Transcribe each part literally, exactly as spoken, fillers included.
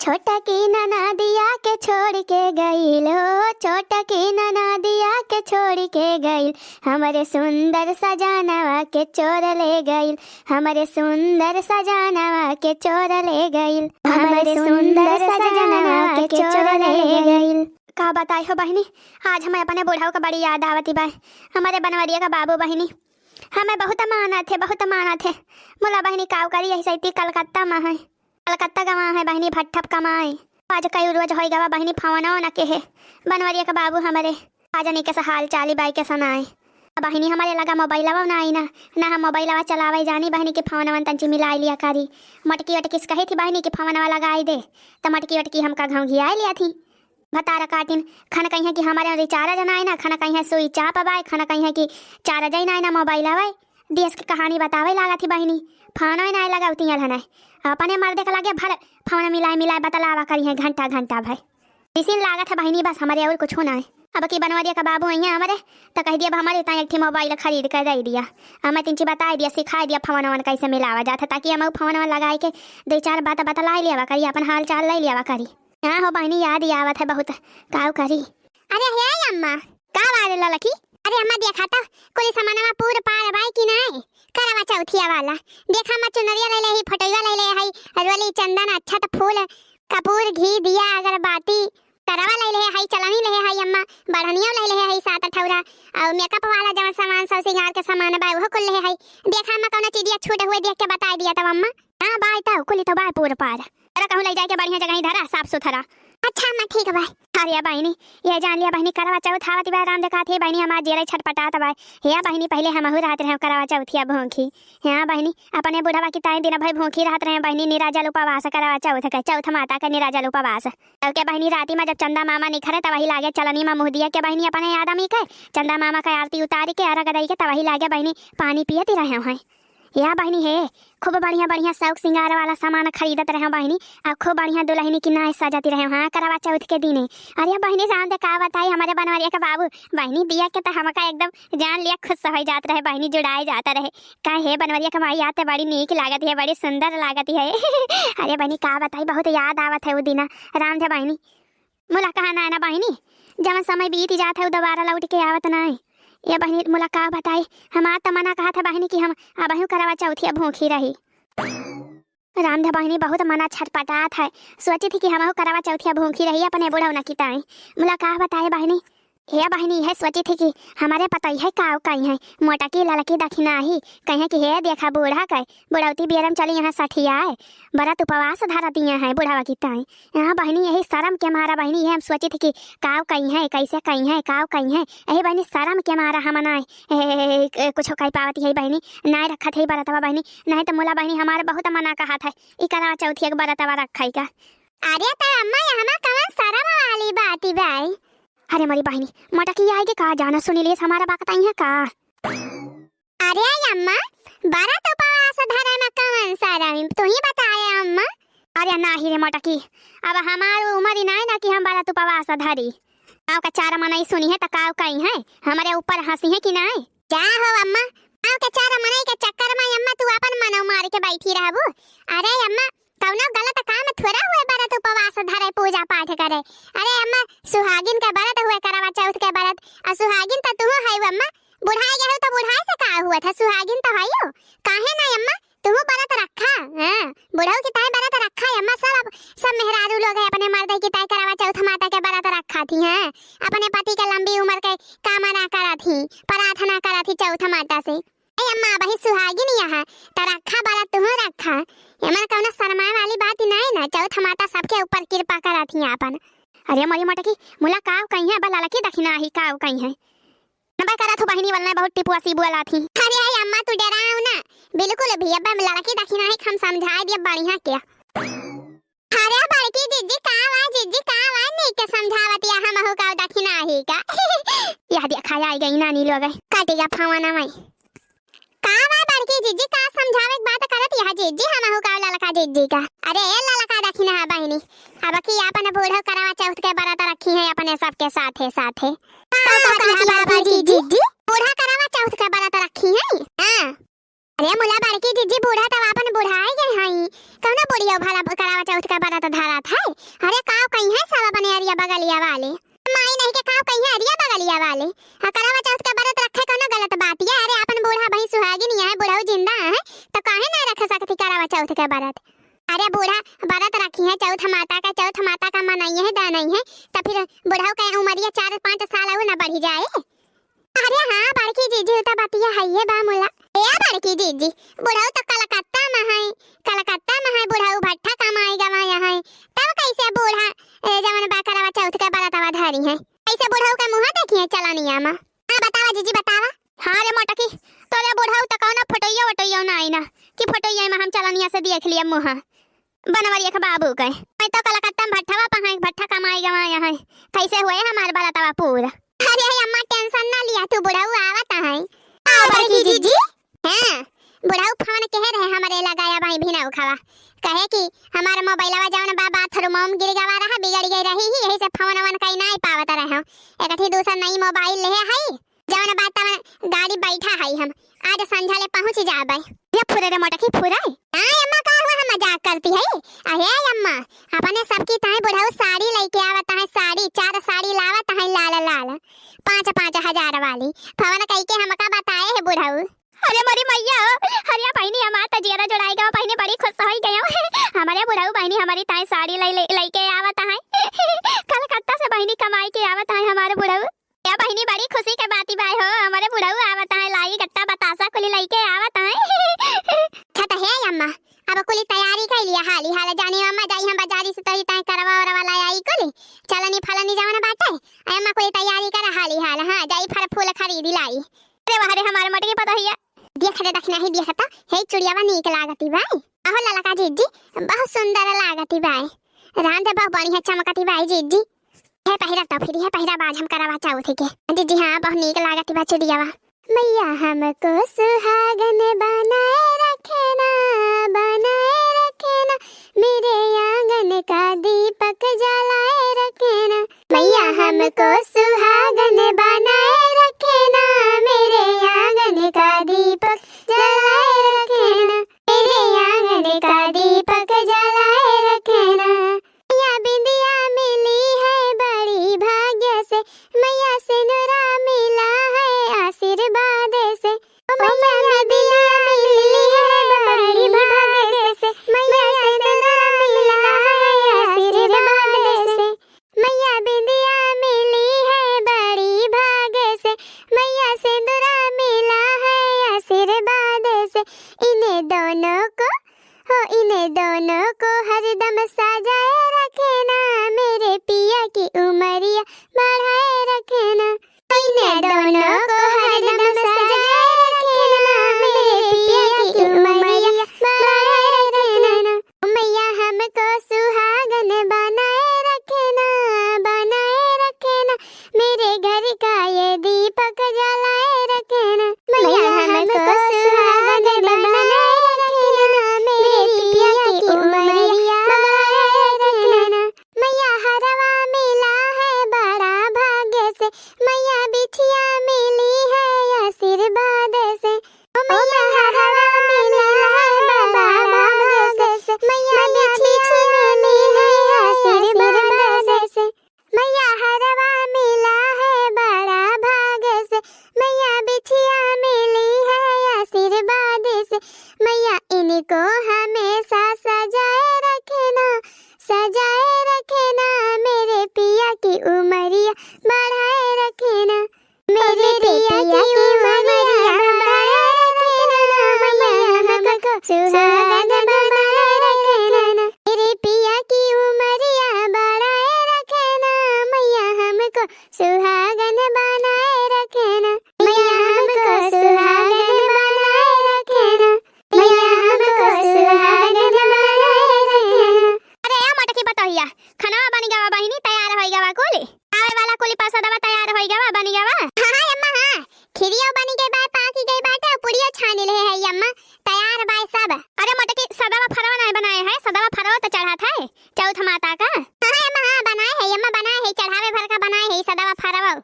छोटकी ननदिया के छोड़ के गइल हो, छोटकी ननदिया के छोड़ के गइल, हमरे सुंदर सजनवा के चोर ले गइल, हमरे सुंदर सजनवा के चोर ले गइल, हमरे सुंदर सजनवा के चोर ले गइल। का बताई हो बहिनी, आज हमें अपने बुढ़ऊ का बड़ी याद आवती बा। हमरे बनवरिया का बाबू बहिनी हमें बहुत मानत है, बहुत मानत है। मुला बहिनी काव करी, यही सैती कलकत्ता में है, कलकत्ता गवा है बहिनी भट्ठप कमाए। आज कई रोज होई गवा बहिनी फोनवा न के है बनवरिया का बाबू हमरे। आज नहीं कैसा हाल चाल बाई के सनाए। अब बहिनी हमरे लगा मोबाइलवा ना आई ना, ना हम मोबाइलवा चलावे जानी बहिनी के फोनवा तंची मिलाई लिया करी। मटकी वटकी से कही थी बहिनी कि फोनवा लगाई दे, त मटकी वटकी हमका घाव घियाई लिया थी। भतार काटिन, खन कहिया कि हमरे recharge ना आए ना, खन कहिया सुई चाप बाय, खन कहिया कि charge ही ना आए ना मोबाइल आवे। देश के कहानी बतावे लागत ही बहिनी, फोन ही ना लगावती है हने। अपने मर्दे के लगे भर फोन मिलाए मिलाए बतलावा करी है घंटा घंटा भर। इसीन लागत है बहिनी बस हमरे और कुछ ना है। अब की बनवरिया का बाबू अइया हमरे, त कह दिया अब हमरे ताई एक ठे मोबाइल खरीद कर दे दिया। हमें तिनची बताई दिया, सिखाई दिया फोन वोन कैसे मिलावा जात है, ताकि हम फोन वोन लगाई के दो चार बात बतलाई लियावा करी, अपन हाल चाल ले लियावा करी। हाँ हो बहिनी, याद ही आवत है बहुत, काव करी। अरे हे अम्मा, का बारे ललकी? अरे अम्मा, देखा त कुल सामानवा पूर पार बाय कि नाय? करवा चौथिया वाला। देखा अम्मा, चुनरिया ले ले ही, फटोइया ले ले हई, रोली, चंदन, अक्षत, फूल, कपूर, घी, दिया, अगरबत्ती, करवा ले ले हई, चलनी ले हई अम्मा, बढ़नियो ले ले हई सात ठौरा, और makeup वाला जवन सामान, सब सिंगार के सामान बा, उहो कुल ले हई। देखा अम्मा, कौनो चीजिया छूट हुए देख के बताई दिया तब अम्मा। हाँ, बाय त, कुली त बाय पूर पार। अरे कहूँ ले जाए के बढ़िया जगह ही धरा, साफ सुथरा। अच्छा अम्मा, ठीक बा। अरे बहिनी, ये जान लिया बहिनी, करवा चौथ आवत बा, राम देखा थे बहिनी, हमार जेरे छटपटात बा। हे बहिनी, पहिले हमहू रहत रहे करवा चौथिया भूखी। हाँ बहिनी, अपने बुढ़वा की ताई दिन भर भूखी रहत रहे बहिनी, निराजल उपवास करवा चौथ के, चौथ माता के निराजल उपवास। तब के बहिनी राती में जब चंदा मामा निखरे, तब वही लागे चलनी में मुँह दिया के बहिनी अपने आदमी के, चंदा मामा के आरती उतारी के, अरग दई के, तब वही लागे बहिनी पानी पियती रहे हैं। या बहिनी हे, खूब बढ़िया बढ़िया शौक सिंगार वाला सामान खरीदत रहे बहिनी, और खूब बढ़िया दुल्हनी की नाय सजती रहे, हाँ, करवा चौथ के दिने। अरे बहिनी, राम दे का बताई, हमारे बनवरिया के बाबू बहिनी दिया के त हमका एकदम जान लिया खुश हो जात रहे बहिनी, जुड़ाए जात रहे। कहे हे बनवरिया के माई, आते बड़ी नीक लागत है, बड़ी सुंदर लागत है। अरे बहिनी, का बताई, बहुत याद आवत है उ दिना, राम दे बहिनी। मुला कहा ना ना बहिनी, जवन समय बीत जात है, उ दोबारा लौट के आवत नाय। ये बहिनी, मुला का बताई, हमार तमन्ना कहत है बहिनी कि हम अबहू करवा चौथिया भूखी रही। राम दे बहिनी, बहुत मना छटपटात है, सोची थी कि हमहू करवा चौथिया भूखी रही अपने बुढ़ौना की ताई। मुला का बताए बहिनी, हे बहिनी, यह सोची थी कि हमारे पतई है काव कही है, मोटकी ललकी दखिनाही, कहे कि हे देखा बूढ़ा के, बुढ़ौती बेरम चली यहाँ सठियाए, बरत उपवास धरा दिए हैं बुढ़वा की ताई। हाँ बहिनी, यही शर्म के मारा बहिनी, ये हम सोची थी कि काव कही है, कैसे कही है, काव कही है, यही बहिनी शर्म के मारा हम ना, ए, ए, ए, कुछो कह पावत है बहिनी, ना रखत है बरतवा बहिनी, नहीं तो मुला बहिनी हमारे बहुत मना कहत है, ई करवा चौथिया के बरतवा रखे का। अरे त अम्मा, ये हमा कवन शर्म वाली बात बाई? अरे मोरी बहिनी, मोटकी आए के का जाना सुनी लेस हमारा बात आई है का? अरे अम्मा, बरत उपवास धरे में कवन शर्म, तू ही बताए अम्मा। अरे नाही रे मोटकी, अब हमार उम्र ही नाय ना कि हम बरत उपवास धरी। गाँव का चार मनई सुनी है त काव कही है, हमारे ऊपर हंसी है कि नाय? क्या हो अम्मा, गाँव के चार मनई के चक्कर में अम्मा तू अपन मनऊ मार के बैठी रहबू? अरे अम्मा, कौनो गलत काम थोड़ा हुए बरत उपवास धरे, पूजा पाठ करे। अरे अम्मा, सुहागिन के बरत हुए, करवा चौथ के बरत, और सुहागिन त तू है अम्मा, बुढ़ाए गए हो तो बुढ़ाए से का हुआ था, सुहागिन तो है हो, काहे ना अम्मा, तू बरत रखा, हाँ, बुढ़ऊ की ताई बरत रखा है अम्मा, सब, सब मेहरारू लोग है अपने मर्द की ताई करवा चौथ माता के बरत रखा थी, हाँ, अपने पति के लंबी उम्र के कामना करा थी, प्रार्थना करा थी चौथ माता से। ए अम्मा, अबही सुहागिन यहाँ, त रखा बरत तुहू रखा। एमन कौनो शर्माए वाली बात ही नहीं ना, चौथ माता सबके ऊपर कृपा करत ही आपन। अरे मोरी मोटकी, मुला काव कही है, बा ललकी दखिनाही काव कही है। न बा करत हो बहिनी, वलने बहुत टिपुआ सी बुआ लाथी। अरे आई अम्मा, तू डराओ ना, बिल्कुल भी। अब हम ललकी दखिनाही हम समझाए दिया बढ़िया के। अरे बड़की जिज्जी, का वा जिज्जी, का वा, नीक के समझावत या, हमहू का दखिनाही का। यह देखा, आई गई नानी लोग, काटी का फवाना माई। का वा बड़की जिज्जी, का समझावे के बात करत या जिज्जी, हमहू का ललका जिज्जी का। अरे ए ललका दखिना है बहिनी, अब की आपन बूढ़ो करवा चौथ के बरत रखी है अपने सबके साथे साथे। का का कहत या बड़की जिज्जी? बूढ़ा करवा चौथ के बरत रखी है? हाँ। अरे मुला बड़की जिज्जी, बूढ़ा तब आपन बुढ़ाए गए हई, कौनो बुढ़ियो भला करवा चौथ का बरत धरत है? अरे काव कइहैं सब अपने अरिया बगलिया वाले, माई नहीं के काव कइहैं अरिया बगलिया वाले। हाँ, करवा चौथ के बरत रखे कौनो गलत बात ये? अरे अपन बूढ़ा भई सुहागिन है, बुढ़ऊ जिंदा है, तो काहे ना रख सकती करवा चौथ के बरत? अरे बूढ़ा बरत रखिहैं चौथ माता का, चौथ माता का मनइहैं, दानइहैं, तो फिर बुढ़ऊ के उमरिया चार पाँच साल और ना बढ़ी जाए। अरे हाँ बड़की जीजी, उ तो बतिया हइये बा मुला। ए बड़की जीजी, बुढ़ऊ तो कलकत्ता में है, कलकत्ता में है बुढ़ऊ, भट्ठा कमाई गवाया है, तब कैसे बूढ़ा ए, जवन बा करवा चौथ के बरतवा धरिहैं, कैसे बुढ़ऊ के मुँह देखिहैं चलनिया में? हाँ बतावा जीजी बतावा। हाँ रे मोटकी, तोरे बुढ़ऊ तो कौनो फोटोइयो वोटोइयो ना आई ना कि फोटोइयो में हम चलनिया से देख लिए मुँह। बनवरिया के बाबू के। मैं तो कलकत्ता में भट्ठवा पहाई, भट्ठा कमाई गवाया है। कैसे हुए हमार बरतवा पूरा? अरे अम्मा टेंशन ना लिया तू, बुढ़ऊ आवत है। आ बड़की जीजी। हाँ, बुढ़ऊ फोन कहे रहे हमरे लगाया भाई भिनऊ खवा। कहे कि हमार मोबाइलवा जौन बा बाथरूम में गिर गवा रहा, बिगड़ गई रही ही, यही से फोन वोन कई नाई पावत रहे हो। एक ठी दूसर नई मोबाइल ले है, जौन बा तवन गाड़ी बैठा है हम, आज संझा ले पहुँच जाबे। ये फुरे रे मोटकी फुरे। हाँ अम्मा का हुआ, हम मजाक करती है। अरे अम्मा, अपने सबकी ताई बुढ़ऊ साड़ी लेके आवत है, साड़ी, चार साड़ी लावत है लाल लाल, पाँच पाँच हजार वाली। फोन कई के हमका बताए है बुढ़ऊ। अरे मोरी मैया हो, अरे बहिनी हमार त जियरा जुड़ाई गवा, बहिनी बड़ी खुश होई गयो। हमारे बुढ़ऊ बहिनी हमारी ताई साड़ी ले, ले, लेके आवत है। कलकत्ता से बहिनी कमाई के आवत है हमारे बुढ़ऊ। या बहिनी बड़ी खुशी के बाती बाय हो, हमारे बुढ़ऊ आवत है, लाई गट्टा बतासा कुली लेके आवत है। अच्छा त हे अम्मा, अब कुली तैयारी कर लिया हाली हाल, जाने अम्मा जाई हम बाजारी से तोरी ताई करवा वरवा ला आई कुली, चलनी फलनी जवन बाटे, अम्मा कुली तैयारी कर हाली हाल, हाँ जाई फल फूल खरीदी लाई। अरे वाह रे हमारे मोटकी पतोहिया। देख रे दखना ही देखता, हे चुड़ियावा नीक लागती बाय। अहो ललका जीजी, बहुत सुंदर लागती बाय। रांद बहुत बढ़िया चमकती बाय जीजी। हे पहिरा तो फिर, हे पहिरा बाज हम करवा चौथ के। जीजी हाँ, बहुत नीक लागती बा चुड़ियावा। मैया हमको सुहागन बनाए रखना, बनाए रखना, मेरे आंगन का दीपक जलाए रखना। मैया हमको सुहागन बनाए रखना, मेरे आंगन का दीपक जलाए रखना, मेरे आंगन का दीपक जलाए रखना। मैया बिंदिया मिली है बड़ी भाग्य से, मैया सिनुरा मिला है आशीर्वाद से। ओ मैया बिंदिया मिली है बड़ी भाग्य से, मैया सिनुरा मिला है आशीर्वाद से। मैया बिंदिया मिली है बड़ी भाग से, मैया सिंदूरा मिला है आशीर्वाद से। इन्हें दोनों को, हो इन्हें दोनों को हरदम सजाए रखना, मेरे पिया की उमरिया बढ़ाए रखना। इन्हें दोनों को हरदम सजाए रखना, मेरे पिया की उमरिया बढ़ाए रखना। मैया हमको सुहागन बनाए रखना, बनाए रखना, मेरे घर का ये दीपक जलाए रखना। मैया हमको सुहागन बनाए रखना, मेरे पिया की उमरिया बढ़ाए रखना। मैया हरवा मिला है बड़ा भाग्य से, मैया बिछिया मिली है आशीर्वाद से। ओ मैया हरवा मिला है बड़ा भाग्य से, मैया बिछिया मिली है आशीर्वाद से। मैया हरवा मिला है बड़ा भाग से, मैया बिछिया मिली है आशीर्वाद से। मैया इनको हमेशा सजाए रखना, सजाए रखना, मेरे पिया की उमरिया बढ़ाए रखना। मेरे पिया की उमरिया बढ़ाए रखना, मैया हमको सुहागन बनाए रखना। मेरे पिया की उमरिया बढ़ाए रखना, मैया हमको सुहागन बनाए रखना। मैया हमको सुहागन बनाए रखना, मैया हमको सुहागन बनाए रखना। अरे ए मोटकी पतोहिया, खनवा बनि गवा बहिनी, तैयार होइ गवा कुली। आवे वाला कुली परसादवा तैयार होइ गवा, बनि गवा। हाँ, हाँ, अम्मा, हाँ। खिरियो बनि गई बा, पाकी गई बाटे, अउ पुड़ियो छानि ले है, अम्मा। तैयार बा सब। अरे मोटकी, सदवा फरवा नाहीं बनाए है, सदवा फरवा तो चढ़ात है, चौथ माता का। हाँ, हाँ, अम्मा, हाँ, बनाए है, अम्मा, बनाए है, चढ़ावे भर का बनाए है, सदवा फरवा।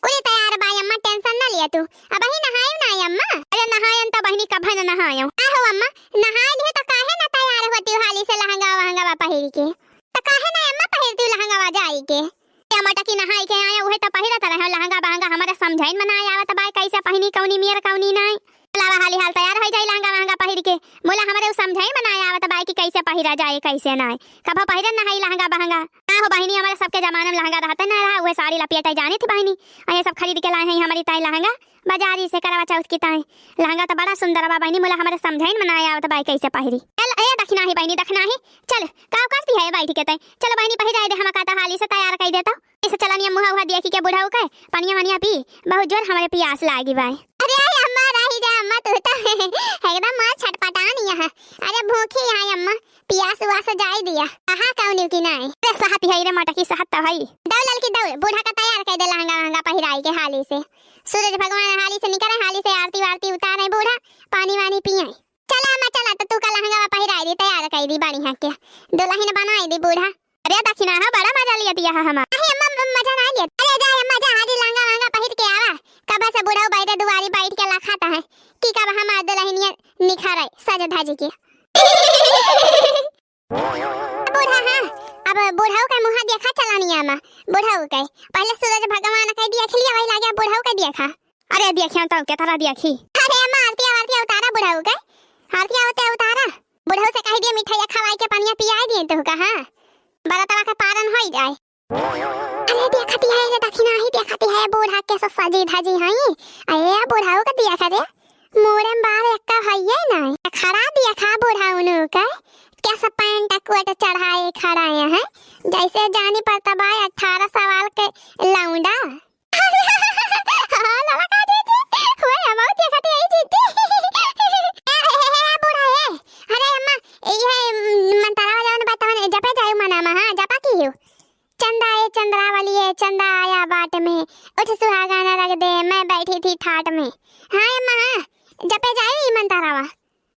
कुली तैयार बा अम्मा, tension ना लिया तू। अबही नहायू ना अम्मा? अरे नहायन त बहिनी कभे न नहायू। आहो अम्मा, नहाय लिहे त काहे ना तैयार होती हाली से लहंगा वहंगा पहिर के? त काहे ना अम्मा पहिर के। ए मटकी नहाई के आया, उहे त पहिरत रहे लहंगा बहंगा, हमरे समझइन में ना आवत बाय, कैसे पहिनी, कौनी मेर, कौनी नाय। लावा हाली हाल तैयार होइ जाई लहंगा वहंगा पहिर के। मोला हमरे उ समझइन में ना आवत बाय कि कैसे पहिरा जाए, कैसे नाय। कभो पहिरन ना हई लहंगा बहंगा। का हो बहिनी, हमरे सबके जमाना में लहंगा रहते ना रहा, उहे साड़ी लपेटे जानी थी बहिनी। अये सब खरीद के लाए हैं हमरी ताई लहंगा। बाजारी से करवा चौथ की ताई। लहंगा त बड़ा सुंदर बा बहिनी, मोला हमरे समझइन में ना आवत बाय कैसे पहिरी। चल, ए दखिनाही बहिनी, दखिनाही, चल, का करती है बैठ के तै? चलो बहिनी, पहिराए दे, हम कहता हाली से तैयार कई देता। इसे चलनिया मुहा उहा देखी के बुढ़ऊ के, पनिया वनिया पी, बहुत जोर हमरे पियास लागी बाय। अरे अम्मा, रही जा अम्मा, तू तो एकदम मार छटपटानी है। अरे भूखी है अम्मा, पियास उआस जाए दिया। कहाँ कौनी की नाय? अरे सहत है रे मटकी, सहत तो है। दौड़ ललकी दौड़, बूढ़ा का तैयार कई दे लहंगा वहंगा पहिराई के हाली से। सूरज भगवान हाली से निकरे, हाली से आरती वारती उतारे बूढ़ा, पानी वानी पिए। चला अम्मा चला, तो तू का लहंगा पहिराई दी, तैयार कई दी बढ़िया के, दुल्हन बनाई दी बूढ़ा। अरे दखिना है, बड़ा मजा लिया दिया है हमार। अरे अम्मा, म-, मजा ना लिया। अरे जा अम्मा जा, हाली लहंगा वहंगा पहिर के आवा। कब से बुढ़ऊ बैठे दुआरी बैठ के लखाता है कि कब हमार दुल्हनिया निखरे सज धज के। बूढ़ा, हाँ, अब बुढ़ऊ के मुहा देखा चलानिया मा, बुढ़ऊ के। पहले सूरज भगवान के देख लिया, वही लागे बुढ़ऊ के देखा। अरे देखियो तो के तरह देखी। अरे अम्मा, आरती आरती उतारा बुढ़ऊ के, आरती आवते उतारा। बुढ़ऊ से कही दिए मिठाइया खवाई के पनिया पियाई दिए तो का, हाँ, बरतवा के पारन होई जाए। अरे देखती है रे दखिना ही, देखती है बूढ़ा के ससुर जी धाजी हई। अरे बुढ़ऊ के दिया करे, मोरे में बार एक्का भइये ना। खड़ा दिया खा बूढ़ा उनु के, कैसे पैंट कोट चढ़ाए खड़ा है, जैसे जानी पड़ता बाय अठारह सवाल के लौंडा। हाँ, ललका दीदी, हुए हम देखत हई दीदी। ए, ए, ए, ए, बूढ़ा, ए। अरे अम्मा, ये, उम, मंतरवा जवन बा तवन जपे जायु मना मा, हाँ, जपा की हो। चंदा ए चंद्रावली ए, चंदा आया बाट में, उठ सुहागन रख दे, मैं बैठी थी ठाट में। हाँ अम्मा, हाँ, जपे जायु ई मंतरवा।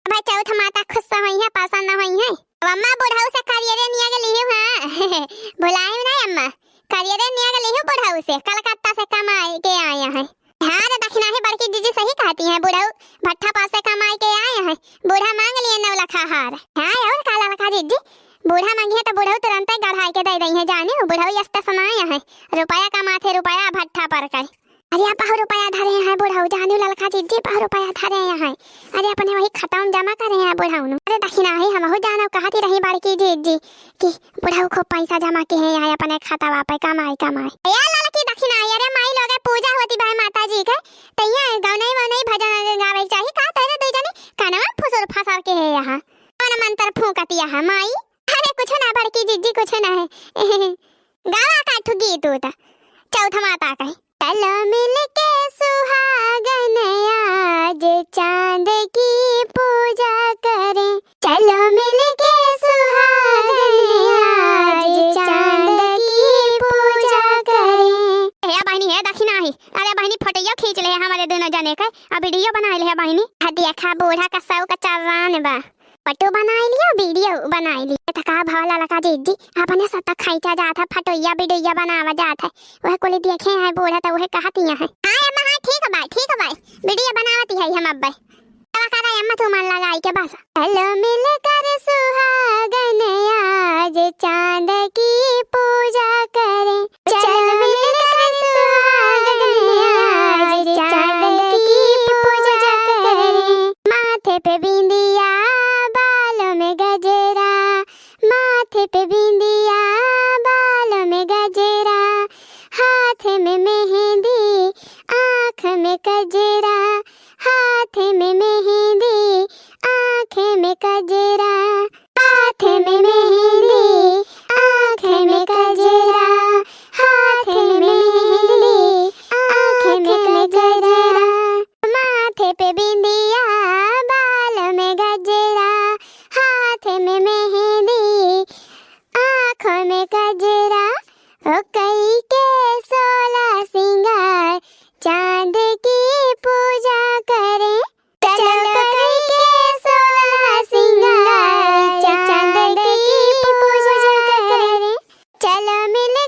भाई चौथ माता खुश होई है, प्रसन्न होई है। अब अम्मा बुढ़ऊ से करियरे निया के लिहू, हाँ। भुलायू ना अम्मा, करियरे निया के लिहू बुढ़ऊ से, कलकत्ता से कमाए के आया है। हाँ रे दखिना ही बड़की जीजी सही कहती हैं, बुढ़ऊ भट्ठा पास से कमाए के आए हैं, बूढ़ा मांग लिए नौ लखा हार। हाँ और का ललका जीजी, बूढ़ा मांगी है तो बुढ़ऊ तुरंते गढ़ाई के दे दई है, जाने हो बुढ़ऊ यस्ते सुनाए हैं, रुपया कमाथे रुपया भट्ठा पर कर। अरे, आप बहु रुपया धरे हैं बुढ़ऊ, जानू ललका जीजी बहु रुपया धरे हैं। अरे, अपने वही खाता में जमा करे हैं बुढ़ऊ नु। अरे, दखिना ही हमहू जानो कहती रही बड़की जीजी कि बुढ़ऊ खूब पैसा जमा के हैं यहाँ अपने खातावा पे, कमाई, कमाई। ए ललकी दखिना, अरे माई लोगे पूजा होती भाई माता जी के, तो यहाँ गौनई वौनई भजन गावे के चाही का? तेरे दो जने कनवा फुसुर फसर के है यहाँ, कौन मंत्र फूंकती है माई? अरे, कुछ ना बड़की जीजी, कुछ ना है। गावा का ठु गीत उत चौथ माता का। चलो मिलके सुहागन आज चांद की पूजा करें। चलो मिलके सुहागन आज चांद की पूजा करें। हे बहिनी, हे दखिना ही। अरे बहिनी, फोटोइयो खींच ले हमारे दोनों जने के, आ वीडियो बना ले बहिनी। आ देखा, बूढ़ा का सौ का चर्रान बा। फोटो बनाई लियो, वीडियो बनाई लियो। त का भवा ललका जीजी, अपने सब तक खींचा जात है, फोटोइया वीडियो बनावा जात है। वह कुल देखे हैं बूढ़ा, त वह कहती हैं। हाँ अम्मा, हाँ, ठीक बा, ठीक बा, वीडियो बनावती है हम अब्बे। तवा करा अम्मा, तू मन लगाई के बस। चलो मिलकर सुहागन आज चांद की पूजा करें। चलो मिलकर सुहागन आज चांद की पूजा करें। माथे पे बिंदिया, बालों में गजरा, माथे पे बिंदिया, बालों में गजरा, हाथ में मेहंदी, आँख में कजरा, हाथ में मेहंदी, आँख में कजरा, हाथ में मेहंदी, आँख में कजरा, हाथ में मेहंदी, आँख में कजरा। माथे पे बिंदिया, बाल में गजरा, हाथ में मेहंदी, आँखों में कजरा। ओ कई के सोलह सिंगार, चांद की पूजा करें। चलो कई के सोलह सिंगार, चांद की पूजा करें। चलो मिल